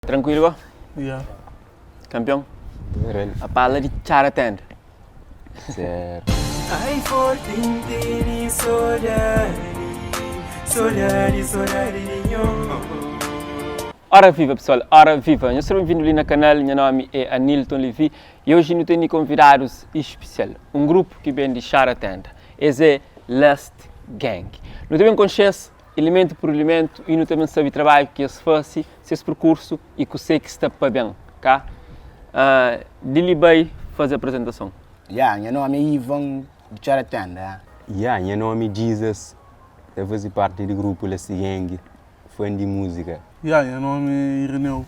Tranquilo go? Yeah. Campeão? Real. A pala di txara tenda. Certo. Ai forti N tene sodadi, sodadi, sodadi di nho. Ora viva pessoal, ora viva! Nhos ser benvindu li na kanal, nha nomi é Anilton Levy e oji nu tene konvidadus ispisial, un grupu ki ben di Xara Tenda. Es é Lust Gang. Nu ta ben konxe-s Ilimentu pur ilimentu i nu ta ben sabe trabadju ki es fase, ses perkursu i kusé ki sta pa ben, ka? Di li bai faze aprezentason. Ya, nha nomi é Ivan di Txera Tenda, ya. Ya, nha nomi é Jesus, ta faze parti di grupu La Sigengue, fan di múzika. Ya, nha nomi é Irineu,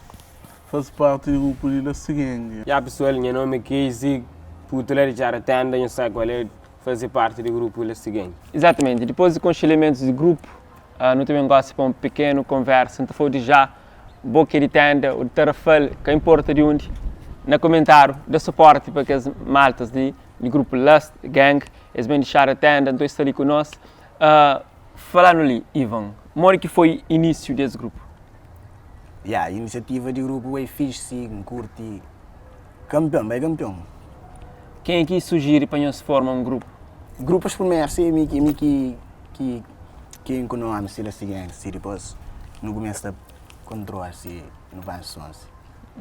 faze parti di grupu di La Sigengue. Ya pesual, nha nomi é Casey, putu la di Txera Tenda, nhos sabe kual é. Faze parti di grupu Lesti Gang. Izatamenti, dipôs di konxe elementus di grupu, nu ta ben gosi pa un pikenu konversa. N ta fla-u di já, bo ki é di Tenda ô di Tarrafal, ka inporta di undi, na komentáriu da suporti pa kes maltas di di grupu Lust Gang. Es ben di Xara Tenda, nton es sta li ku nos. Fala-nu li, Ivan, modi ki foi inísiu di es grupu? Ya, inisiativa di grupu é fixi, N kurti. Kanpion, bai kanpion. Kenha ki sujiri pa nhos forma un grupu? Grupu es primeru si mi ki mi ki ki ki ku nomi si la siguienti si dipos nu kumesa ta kontrola si nu panha son si.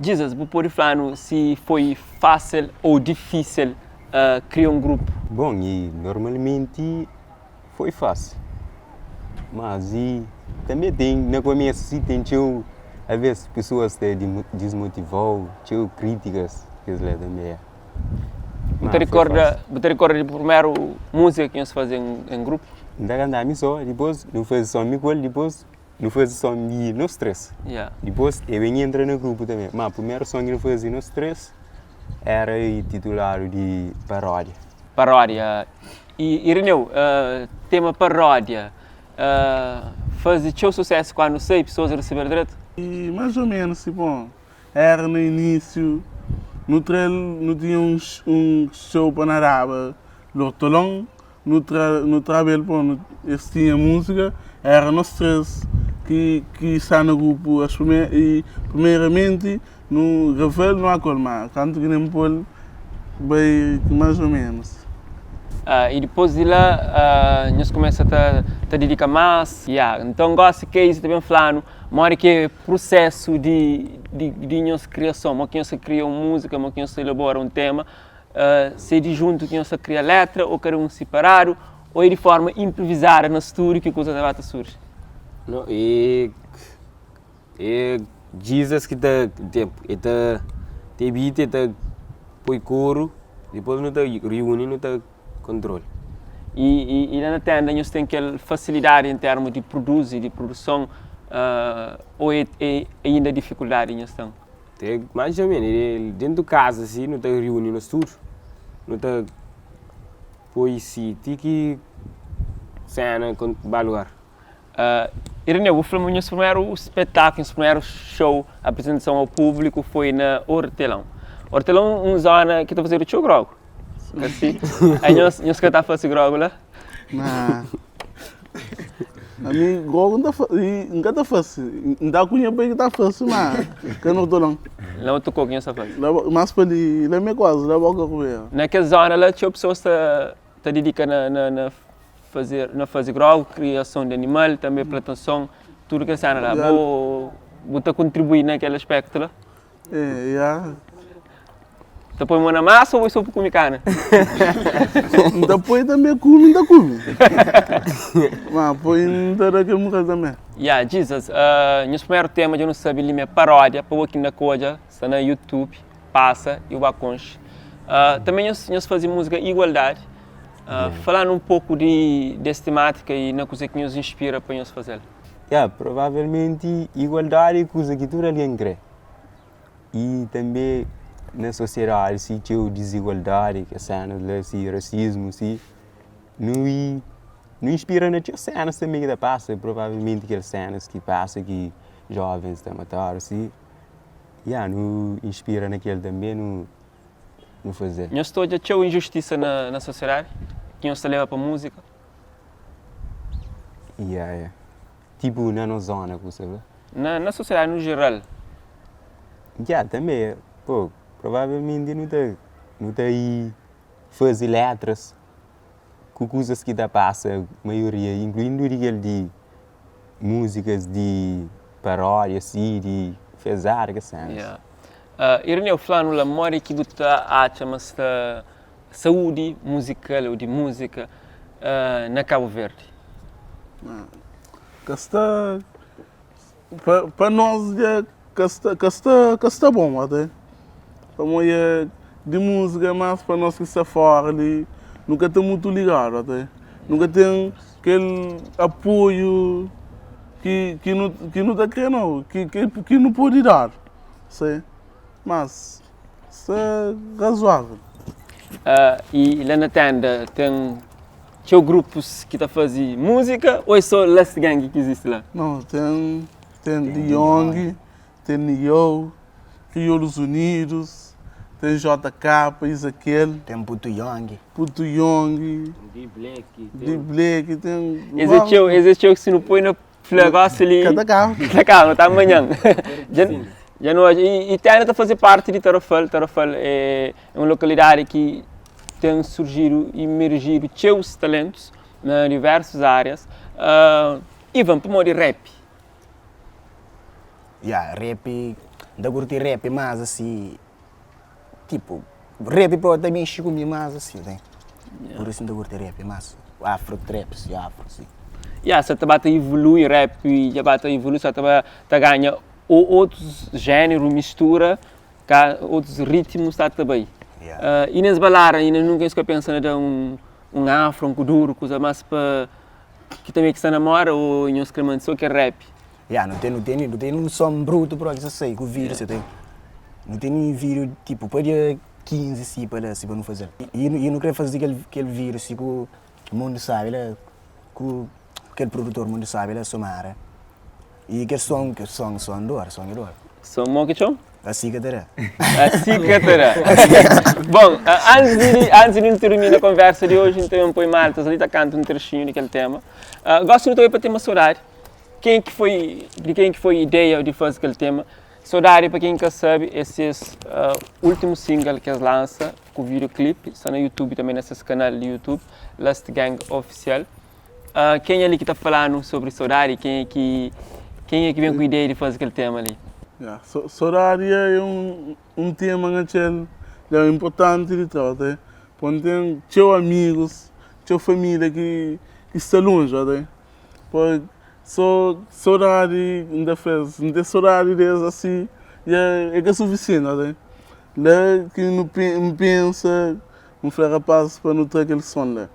Jesus, bu pode fla-nu si foi fásil ou difísil kria un grupu? Bon, i normalmenti Foi fásil. Mas i tanbe ten na komesu si ten txeu alves pesoas ta dismotivau, txeu krítikas kes la tanbe é. Bu ta rikorda bu ta rikorda di primeru múzika ki nhos faze en grupu? N ta kanta mi sô, dipôs nu faze son mi ku el, dipôs nu faze son di nos três. Dipôs el ben entra na grupu tanbe. Má primeru son ki nu faze nos três éra intituladu di Paródia. Paródia. I Irineu, tema paródia faze txeu susésu kandu sai, pesoas resebe-l dretu? I mais ou menos, si bon, era na inísiu, nu tra-l, nu tinha un un xou pa nadaba l'Hortolon, nu tra nu traba el pon es tinha múzika, era nos 3 ki ki sta na grupu as prime i primeramenti Nu grava-l nu akol ma kantu ki nem pô-l bai mais ou menos. I dipôs di la nhos kumesa ta ta didika más? Ya, nton gósi Casey ta ben fla-nu modi ki é prusésu di di di nhos kriason, modi ki nhos ta kria un múzika, modi ki nhos ta elabora un tema, si é di juntu ki nhos ta kria létra ô kada un siparadu ô é di forma inpruvizada na stúdiu ki kuza ta ba ta surji? No, e É Jizus ki ta e ta tebita e ta poi koru dipôs nu ta riuni nu ta kontrola. I la na tenda nhos ten kel fasilidadi en termu di produzi, di produson ô é inda difikuldadi nhos ten? Ten mais ou menos, dentu kaza si nu ta riuni nos tudu nu ta poi si ti ki sena ba lugar. Irineu, bu fla ma nhos primeru spetákulu, nhos primeru show, aprizentason ao públiku foi na Hortelão. Hortelão un zona ki ta fazedu txeu grogu, ka si? Aí nhos, nhos ka ta fase grogu la? Na. Ami grogu N ta fa, N ka ta fase. N ta ku nha pai ki ta fase, ma ka na Hortelão. Na otu kau ki nhos ta fase? La, mas pa li, la mi kuazi, la Boka Rubera. Na kes zona la txeu pesoas ta ta didika na na na fazer na faze grogu, kriason di animal, tanbe plantason, tudu kel sena la. Bo bu ta kontribui na kel aspektu la? Eh, ya. Ta poi mon na masa ou bo é so pa kume kana? N ta poi tanbe kume, N ta kume. Ma poi N ta da kel mural tanbe. Ya, Jesus, nhos primeru tema dja nu sabe li ma é paródia, pa bo ki inda ka odja, sta na YouTube, pasa i bu ba konxe. Tanbe nhos nhos faze múzika Igualdadi. Fala-nu un poku di des temátika i na kuzê ki nhos inspira pa nhos faze-l. Ya, provavelmenti igualdadi é kuza ki tudu algen krê. I tanbê na sosiedadi si txeu dizigualdadi, kes sénas la si rasismu si, nu nu inspira na txeu sénas tanbê ki ta pasa, provavelmenti kel sénas ki pasa ki jovens ta matadu si, ya nu inspira na kel tanbê nu. nu faze-l. Nhos ta odja txeu injustisa na na sosiedadi ki nhos ta leba pa múzika? Ya, ya. Tipu na nos zona ku sa fla? Na na sosiedadi nu jeral. Ya, tanbe, pô, provavelmenti nu ta nu ta i faze letras ku kuzas ki ta pasa maioria, inkluindu di kel di múzikas di paródia si, di fezada, kes sénas. Ya. Irineu, fla-nu la modi ki bu ta atxa ma sta saúdi muzikal ô di múzika na Kabu Verdi? Ka sta Pa pa nos dja ka sta ka sta ka sta bon ate pamo e di múzika mas pa nos ki sta fora li nu ka ta mutu ligadu ate nu ka ten kel apoiu ki ki nu ki nu ta kre nau ki ki nu podi dadu se mas sta razoável. I la na tenda ten Txeu grupus ki ta faze múzika ô é sô Last Gang ki izisti la? Não, ten ten Diongue, ten Nio, Crioulos Unidos, ten JK, Ezequiel. Ten Putu Yong. Putu Yong. Di Black. Di Black, ten. Es é txeu, es é txeu ki si nu poi na fla gósi li. Ka ta kaba. Ka ta kaba, no ta amanhan. Dja dja nu odja. I Tenda ta faze parti di Tarrafal. Tarrafal é un lokalidadi ki ten surjidu i imerjidu txeus talentus na diversus árias. Ivan, pamodi rap? Ya, rap, N ta kurti rap mas asi, tipo, rap pa ta mexi ku mi mas asi, ne? Pur isu N ta kurti rap mas, afro trap si, afro si. Ya, sa ta ba ta ivolui rap dja ba ta ivolui, sa ta ba ta ganha otus jéneru, mistura Ka otus ritmu sta ta bai. I nes balara inda nunka nhos ka pensa na da un un afro, un kuduro, kuza mas pa ki tanbe ki sta na moda o nhos kre mante so kel rap? Ya, nu ten nu tene nu tene un som brutu propi ki sa sai ku video sa ten nu tene video tipo pa dia 15 si pa la si pa nu fazel i i nu kre faze kel kel video si ku mundu sabi la ku kel produtor mundu sabi la Somara. I kel son, kel son, son dor, son é dor. Son mo ki txon? Asi ka ta da. Asi ka ta da. Bon, antis di, antis di nu tirmina konversa di oji, nu ta ben poi maltas li ta kanta un trexinhu di kel tema. Gosi nu ta bai pa tema sodadi. Ken ki foi, di ken ki foi ideia di faze kel tema? Sodadi, pa ken ka sabe, é ses últimu single ki es lansa ku videoclip, sta na YouTube tanbe, na ses kanal di YouTube, Last Gang Official. Kenha li ki ta fala-nu sobri sodadi? Kenha ki kenha ki ben ku ideia di faze kel tema li? Ya, sodadi é un un tema nga txel dja inportanti di tra, pa N ten txeu amigus, txeu familia ki ki sta lonji, ate. Pa so sodadi N ta fla-s, N ten sodadi des asi, dja é ka sufisienti, ate. La ki nu N pensa, N fla rapazis pa nu tra kel son la.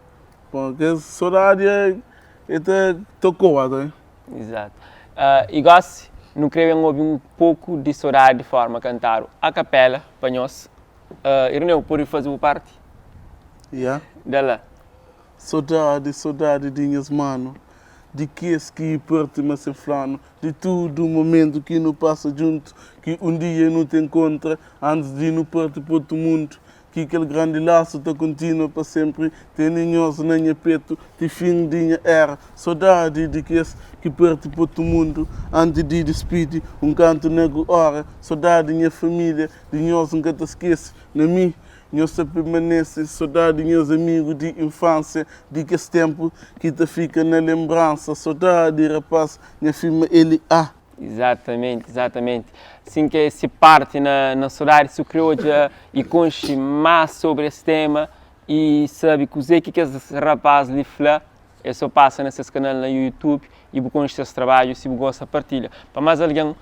Bom, kes sodadi é é ta tokoa, ta? Exato. I gosi nu kre ben obi un poku di sodadi di forma kantadu a kapela pa nhos. Irineu, pode faze bu parti? Ya. Da la. Sodadi, sodadi di nhas manu, di kes ki parti ma sen fla-nu, di tudu momentu ki nu pasa djuntu, ki un dia nu ta enkontra antis di nu parti pa otu mundu. Ki kel grandi lasu ta kontinua pa senpri Tene nhos na nha petu ti fin di nha era Sodadi di kes ki parti pa otu mundu Anti di dispidi un kantu na ku ora Sodadi nha familia di nhos N ka ta skese Na mi nhos ta permanese Sodadi nhas amigu di infansia Di kes tenpu ki ta fika na lenbransa Sodadi rapaz nha firma eli a. Izatamenti, izatamenti. Sin ke si parti na na sodadi, si bu kre odja i konxe más sobri es tema i sabe kuzê ki kes rapaz li fla, é sô pasa na ses kanal na YouTube i bu konxe ses trabadju. Si bu gosta, partilha pa más algen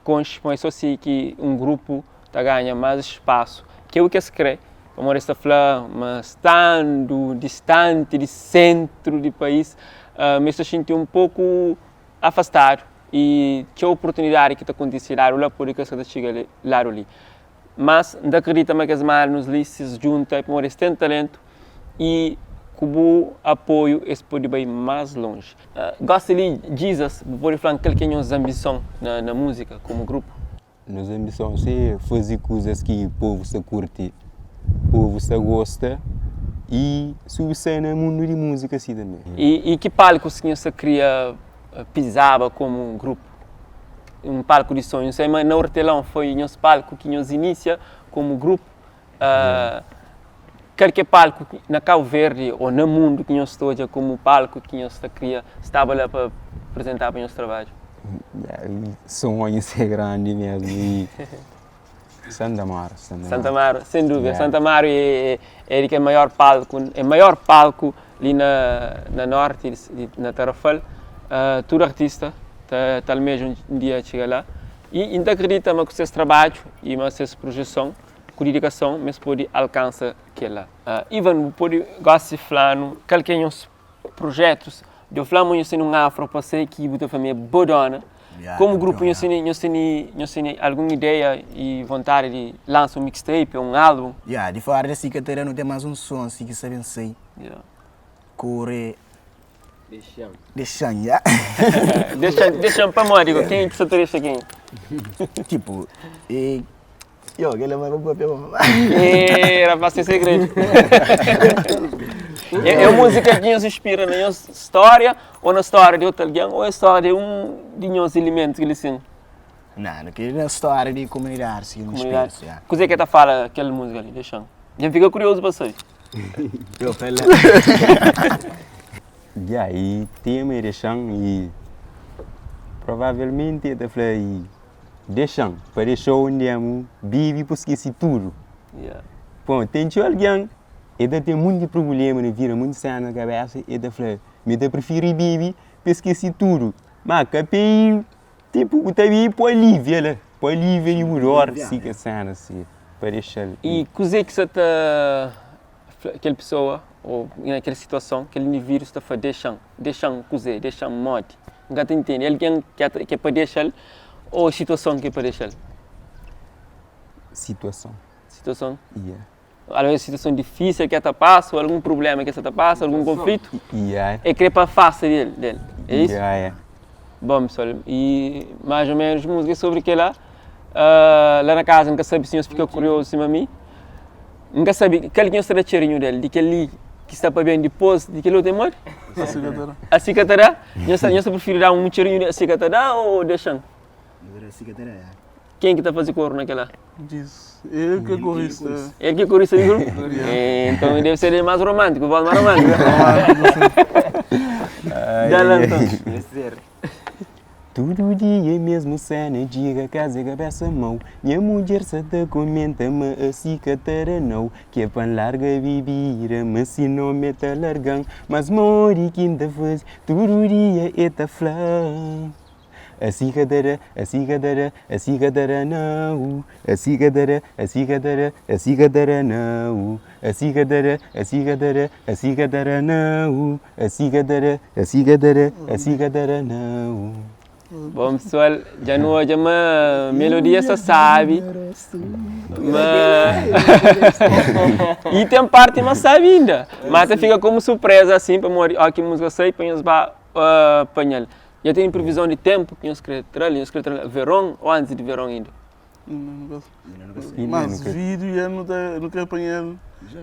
konxe. Pamodi é sô si ki un grupu ta ganha más spasu, ki é u ki es kre. Pamodi es ta fla ma standu distanti di sentru di país, ma es ta xinti un poku afastadu y txeu oportunidadi ki ta kontise ladu la pode ka sa ta txiga ladu li. Mas N ta kridita ma kes manus li si es djunta é pamodi es ten talentu y ku bu apoiu es pode bai más lonji. Gosi li Jesus bu pode fla-m kal ki é nhos anbison na múzika komu grupu? Nos anbison se faze kuzas ki povu sta kurti, povu sta gosta i subi sai na mundu di múzika si tanbe. I ki palkus ki nhos ta kria pizaba komu grupu? un palku di sonhu. Sei ma na Hortelão foi nhos palku ki nhos inisia komu grupu. Kal ki é palku na Cabo Verde ou na mundu ki nhos ta odja komu palku ki nhos ta kria staba la pa apresentaba nhos trabadju? Sonhu ser grandi mesmu e Santa Amaro. Santa Amaro, sem dúvida. Santa Amaro é é di kel maior palku, é maior palku li na na norti, na Tarrafal. Tudu artista ta ta almeja un dia txiga la. I N ta akredita ma ku ses trabadju i ma ses projeson, ku didikason, ma es pode alkansa kel-la. Ivan, bu pode gosi fla-nu kal ki é nhos projetus? Djo fla ma nhos tene un afro pa sai ki bu ta fla ma é bodona. Komu grupu nhos tene nhos tene nhos tene algun ideia i vontadi di lansa un mixtape ou un album? Ya, di fora di si ka ta da nu ten mas un son si ki sa ben sai. Kore. Dexan. Dexan, ya. Dexan, dexan pamodi? Kenha ki sa ta dexa kenha? Tipo, e Yo, kel-la ma ka papia bon. Ê, rapaz tem segredo. É, é uma música que nhos inspira na nhos história ou na história de outro alguém ou é história de um de nhos elementos que assim? Não, não que na história de comunidade, sim, comunidade. Inspira, yeah. Kuzê que ta fala aquela música ali, deixa. Já fica curioso para saber. Eu falo. Yeah, e tema é deixan e provavelmente ta fla e Dexa-m pa dexa-u un dia mu bibi pa skese tudu. Pô, ten txeu algen e ta ten munti prubléma na vida, munti séna na kabésa, e ta fla ma e ta prifiri bibi pa skese tudu. Má ka pa i, tipu, bu ta bibi pa alivia la, pa alivia di bu dór, si kes séna si, pa dexa-l. I kuzê ki sa ta fla kel pesoa ô na kel situason, kel indivídu sta fla dexa-m, dexa-m kuzê, dexa-m modi? N ka ta intende. Algen ki é pa dexa-l ô situason ki é pa dexa-l? Situason. Situason? Yeah. Alvês situason difísil ki el ta pasa ô algun prubléma ki el sta ta pasa, algun konflitu, Yeah. el krê pa afasta di el, del. É isu? Yeah, yeah. Bom, pessoal, e mais ou menos música é sobre kel-la. Uh, lá na casa, N ka sabe se nhos fika kuriozu sima mi. N ka sabe kal ki nhos ta da txerinhu del, di kel-li ki sta pa ben dipôs di kel otu é modi? Asi ka ta da. Asi ka ta da? Nhos ta, nhos ta prifiri da un txerinhu di asi ka ta da ô dexa-m? Asi ka ta da, ya. Ken ki ta faze koru na kel-la? Diz. El ki é korista. El ki é korista di grupu? Yeah. Então deve ser mais romântico, voz mais romântica. Romântico, sim. Dá lá então. Deve ser. Tudu dia é mesmu sena, djiga kaza é kabesa mau Nha mudjer sa ta komenta ma asi ka ta da nau Ke pa N larga bibida ma si no me ta larga-m Mas modi ki N ta faze, tudu dia e ta fla Asi ka ta da, asi ka ta da, asi ka ta da nau Asi ka ta da, asi ka ta da, asi ka ta da nau Asi ka ta da, asi ka ta da, asi ka ta da nau Asi ka ta da, asi ka ta da, asi ka ta da nau. Bom pessoal, dja nu odja ma melodia sta sabi, ma e tem parte mas sabi inda, mas ta fica como surpresa assim pamodi ó ki música sai pa nhos ba uh, panhal. Dja tem previsão de tempo ki nhos kre tra-l, nhos kre tra-l veron ou antes de veron inda? Mas vídeo dja nu ta nu kre panhal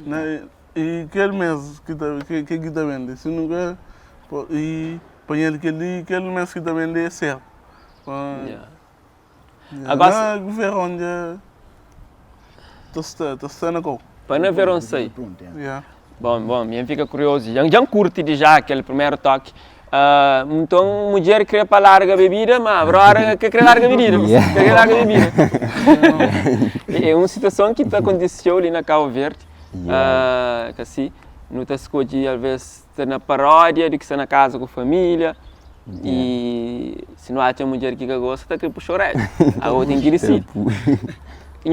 na E kel mes ki ta ke ki ta bende si nu ka e panha-l kel-li kel mes ki ta bende é sertu Agora na veron dja ta sta ta sta na kau. Pa na veron sai. Bom bom mi fika kuriozu dja dja N kurti dija kel primeru toki Nton mudjer kre pa larga bebida ma brother ka kre larga bebida ka kre larga bebida é un situason ki ta kontise txeu li na Cabo Verde Kasi nu ta skodje alvês sta na paródia di ki sta na kaza ku família i si nu atxa mudjer ki ka gosta ta kre puxa orédja ago ten ki disidi.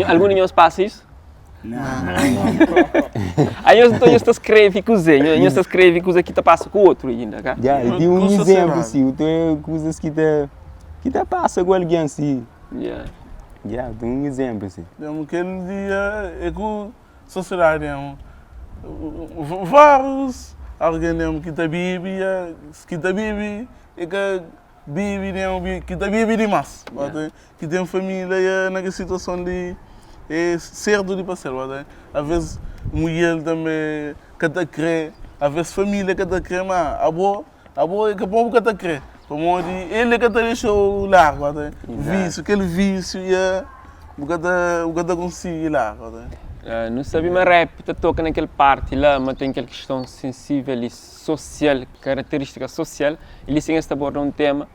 Algun di nhos pasa isu? Aí nhos nton nhos ta skrebe kuzê? Nhos ta skrebe kuza ki ta pasa ku otru inda ka? Ya, i ten un izénplu si, ten kuzas ki ta ki ta pasa ku algen si. Ya. Ya, ten un izénplu si. Mesmu kel dia é ku sosiedadi mesmu. Várius algen mesmu ki ta bibi, ki ta bibi e ka bibi mesmu, ki ta bibi dimas, ki ten família na kes situason di é sertu di pa ser, aves mulher tanbe ka ta kre, aves família ka ta kre, ma abo, abo é ka pa bu ka ta kre. Pamodi el é ka ta dexa-u larga, ta Vísiu, kel vísiu ya bu ka ta bu ka ta konsigi larga, ta. Nu sabe ma rap ta toka na kel parti la, ma ten kel kiston sensível i sosial, karaterístika sosial, i li sin es ta aborda un tema.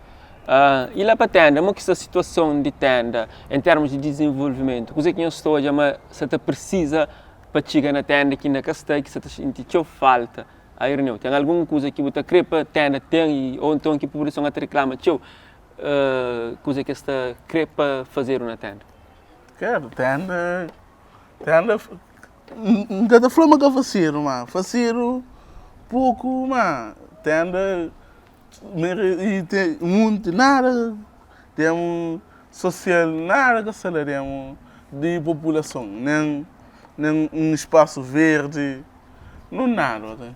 I la pa tenda, mo ki sta situason di tenda en termus di dizenvolvimentu? Kuzê ki nhos ta odja ma sa ta prisiza pa txiga na tenda ki inda ka sta i ki sa ta xinti txeu falta? A Irineu, ten algun kuza ki bu ta kre pa tenda ten i ô nton ki populason ata riklama txeu kuza ki es ta kre pa fazedu na tenda? Kedu, tenda, tenda, N ka ta fla ma ka fasedu, ma fasedu poku, ma tenda I ten munti nada temu sosial nada ka sta la temu di populason nen nen un spasu verdi nu nada ta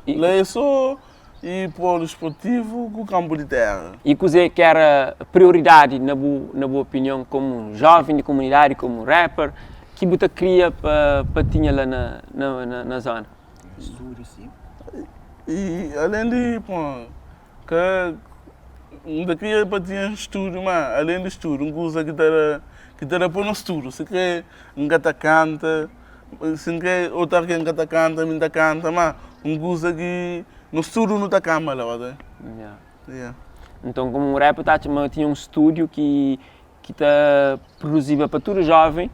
la é so i polu sportivu ku kanpu di tera. I kuzê ki éra prioridadi na bu na bu opinion komu jóven di komunidadi komu rapper ki bu ta kria pa pa tinha la na na na zona? Studu si. I alen di pon ka N ta kria pa tinha studu ma alen di studu un kuza ki ta da ki ta da pa nos tudu si kre N ka ta kanta si N kre otu algen ka ta kanta mi N ta kanta ma un kuza ki nos tudu nu ta kanba la ote. Yeah. Nton komu un rapper ta atxa ma tinha un studiu ki ki ta produziba pa tudu joven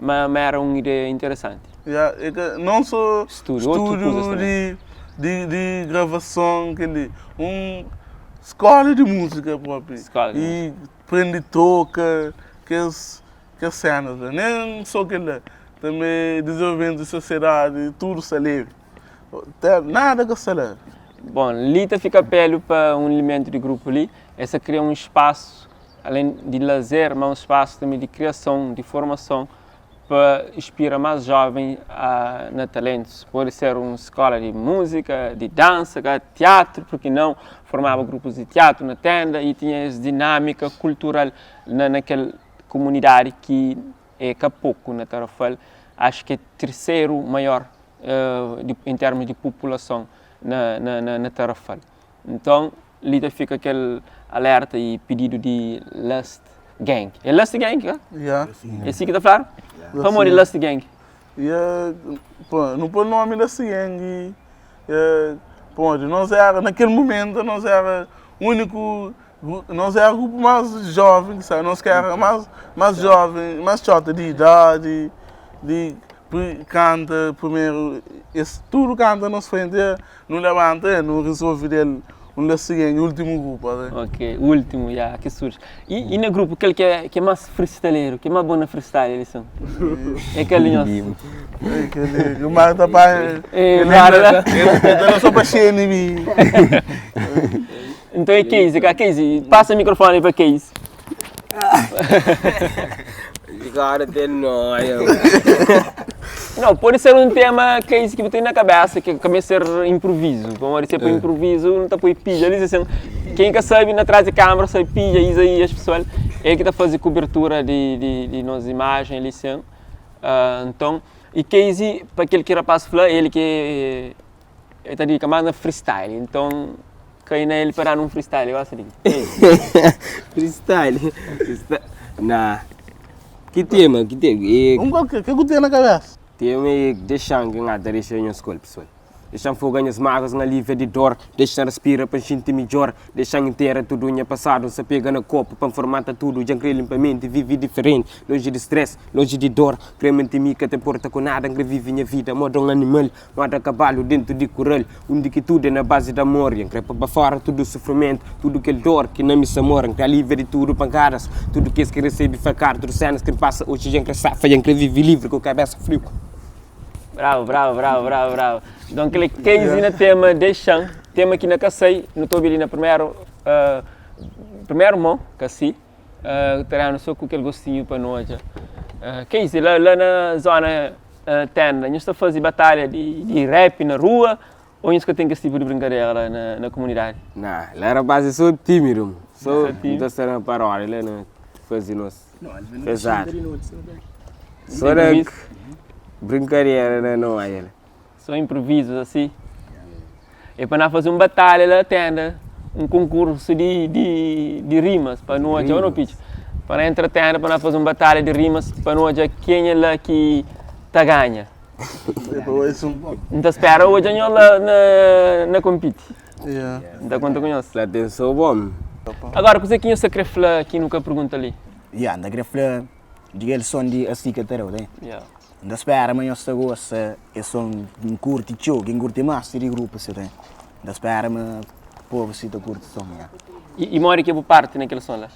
Ma ma era un ideia interesanti. Ya, é ka não só Stúdiu, otu stúdiu kuzas também. di, di, di gravason, kel-li, un skóla di múzika própi. Skóla di I prende toka, kes, kes sénas la. Nen só kel-la, tanbe dizenvolvimentu di sosiedadi, tudu sta leve. Te, nada ka sta la. Bon, li ta fika apelu pa un ilimentu di grupu li, es ta kria un spasu Alén di lazer, ma un spasu tanbe di kriason, di formason pa inspira más jóven na talentus. Pode ser un skóla di múzika, di dansa, ka tiatru, purki nau formaba grupus di tiatru na ténda y tinha es dinámika kultural na na kel kumunidadi ki é ka poku na Tarrafal, axu ki é terseru maior en termus di populason na na na Tarrafal. Nton, li ta fika kel alerta y pididu di Lust Gang. É Lust Gang, ka? Ya. É si ki ta fladu? Yeah. Pamodi Lust Gang? Ya, pô, nu pô nomi Lust Gang, ya, pamodi nos era, na kel mumentu, nos era úniku, nos era grupu más jóven ki staba, nos ki era más, más jóven, más txota di idadi, di kanta primeru, es tudu kanta nos frenti, ya. Nu labanta e nu resolve del un la sigue nha ultimu grupu ate. Ok, ultimu ya ki surge. I, i na grupu kel ki é, ki é mas freestyleru, ki é mas bon na freestyle li son? É kel di nhos? É kel li, ki mas ta panha. É, mara la. El ta da so pa xeni mi. Nton é Casey, ka Casey, pasa mikrofoni pa Casey. Agora tem noia. Não, pode ser um tema que é isso que você tem na cabeça, que começa a ser improviso. Pode ser para improviso, não tá põe pilha ali, assim, quem que sabe na trás de câmera, sabe pilha, Isaías, pessoal, é que tá fazendo cobertura de, de, de nossa imagem ali, assim. Uh, então, e Casey, para aquele que rapaz fala, ele que El ta dika más na freestyle, nton kai na el pa da-nu un freestyle gosi li. Freestyle? Nah. Ki tema? Ki tema? E. Un kualker, ke ku ten na kabesa? Tema e dexa-m ki N ta dexa nhos ku el, pesoal. Dexa-m foga nhas máguas, N alivia di dor. Dexa-m respira pa N xinti midjor. Dexa-m intera tudu nha pasadu. N sa pega na kopu pa N formata tudu. Dja N kre linpa menti, vive diferenti. Lonji di stress, lonji di dor. Kre manti mi ka ta inporta ku nada. N kre vive nha vida moda un animal. Moda kabalu dentu di kural Undi ki tudu é na bazi di amor N kre pa pa fora tudu sufrimentu Tudu kel dor ki na mi sa mora N kre alivia di tudu pankadas Tudu kes ki resebe fakada Tudu senas ki N pasa oji dja N kre safa Dja N kre vive livri ku kabesa friu. Bravo, bravo, bravo, bravo, bravo. Nton kel é Casey na tema Deixan, tema ki na ka sai, nu ta obi li na primeru uh, primeru mon, ka si, uh, ta danu so ku kel gostinhu pa nu odja. Uh, Casey, la, la na zona Tenda, nhos ta faze batalha di rap na rua ô nhos ka ten kes tipu di brinkadera la na komunidadi? Nah, la rapaz é so tímidu, so nu ta sta na paródia la na faze nos pesadu. So na brinkadera na noia la. So improvisus asi? É pa na faze un batalha la tenda. un konkursu di di di rimas pa nu odja, o no, Pitch? Pa nu entra tenda pa nu faze un batalha di rimas pa nu odja kenha la ki ta ganha. N ta spera odja nho la na na konpiti. N ta konta ku nhos. La ten so bom. Agora kuzê ki nhos ta kre fla ki nu ka pergunta li? Ya, N ta kre fla di kel son di Asi Ka Ta Dau, ta? N ta spera ma nhos ta gosta es son ki N kurti txeu, ki N kurti más di grupu si, ta? N ta spera ma povu si ta kurti son, ya. I modi ki é bu parti na kel son la?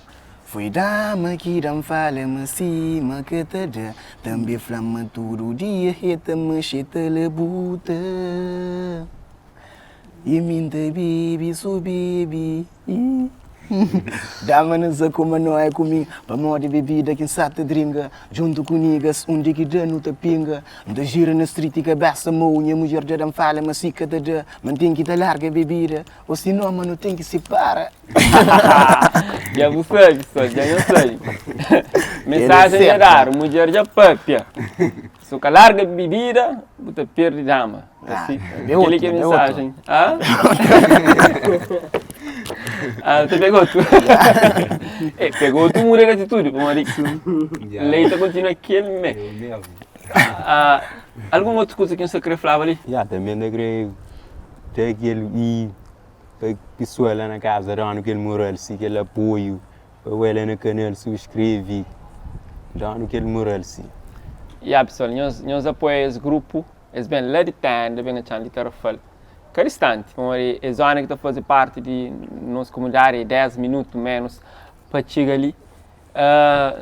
Foi dama ki da-m fala ma sima ka ta da Tanbe fla-m ma tudu dia e ta mexe ta labuta I mi N ta bebe so bebe Dama na sa kuma no é ku mi Pamodi bebida ki N sa ta dringa Djuntu ku niggas undi ki da nu ta pinga N ta gira na street kabesa mou Nha mudjer dja da-m fala ma si ka ta da Ma N ten ki ta larga bebida Ô sinon ma nu ten ki sipara. Dja bu sabe, pessoal, dja nho sabe. Mensagem dja dadu, mudjer dja papia. Su ka larga bebida, bu ta perde dama. Asi, kel-li ki é mensagem. Ah? Ah, ta pega otu. Eh, pega otu muda di atitudi, pamodi lei ta kontinua kel mé. Ah, algun otu kuza ki nho sta kre flaba li? Ya, tanbe N ta kre da kel i pa pesoa la na kaza da-nu kel mural si, kel apoiu, pa bai la na kanal subskreve, da-nu kel mural si. Ya pessoal, nhos nhos apoia es grupu, es ben la di tenda, ben atxa-nu di Tarrafal, ka distanti, pamodi es zona ki ta faze parti di nos komunidadi é 10 minutu menus pa txiga li.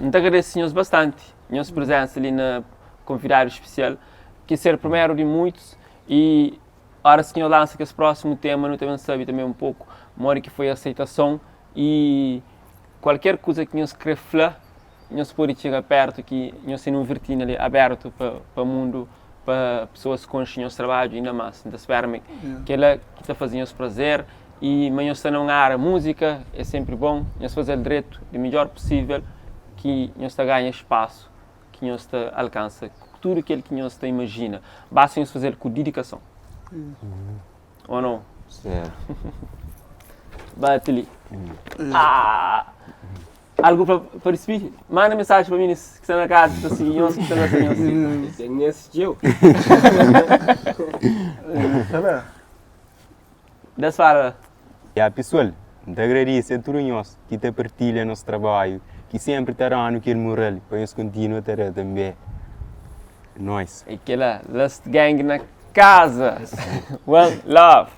N ta agradese nhos bastanti nhos prezensa li na konvidadu spesial, ki ser primeru di muitus i Óras ki nho lansa kes prósimu tema, nu ta ben sabe tanbê un poku modi ki foi aseitason i kualker kuza ki nhos krê fla, nhos pode txiga pértu ki nhos ten un virtina li abértu pa pa mundu, pa pesoas konxe nhos trabadju inda más. N ta spera ma kel-la ki ta faze nhos prazer i ma nhos sta na un ária múzika é sénpri bon, nhos faze-l dretu, di midjór pusível ki nhos ta ganha spasu. ki nhos ta alkansa tudu kel ki nhos ta imajina. Basta nhos faze-l ku didikason. Ô nau? Sertu. Bate li. Ah! Algu pa, pa dispidi? Manda mensaji pa minis ki sta na kaza, ki ta sigi nhos, ki sta na nhos. Ten es txeu. Das fala. Ya pesoal, N ta agradese a tudu nhos ki ta partilha nos trabadju, ki senpri ta da-nu kel mural pa nhos kontinua ta da tanbe. Nois. É kela, Lust Gang na kaza! One love!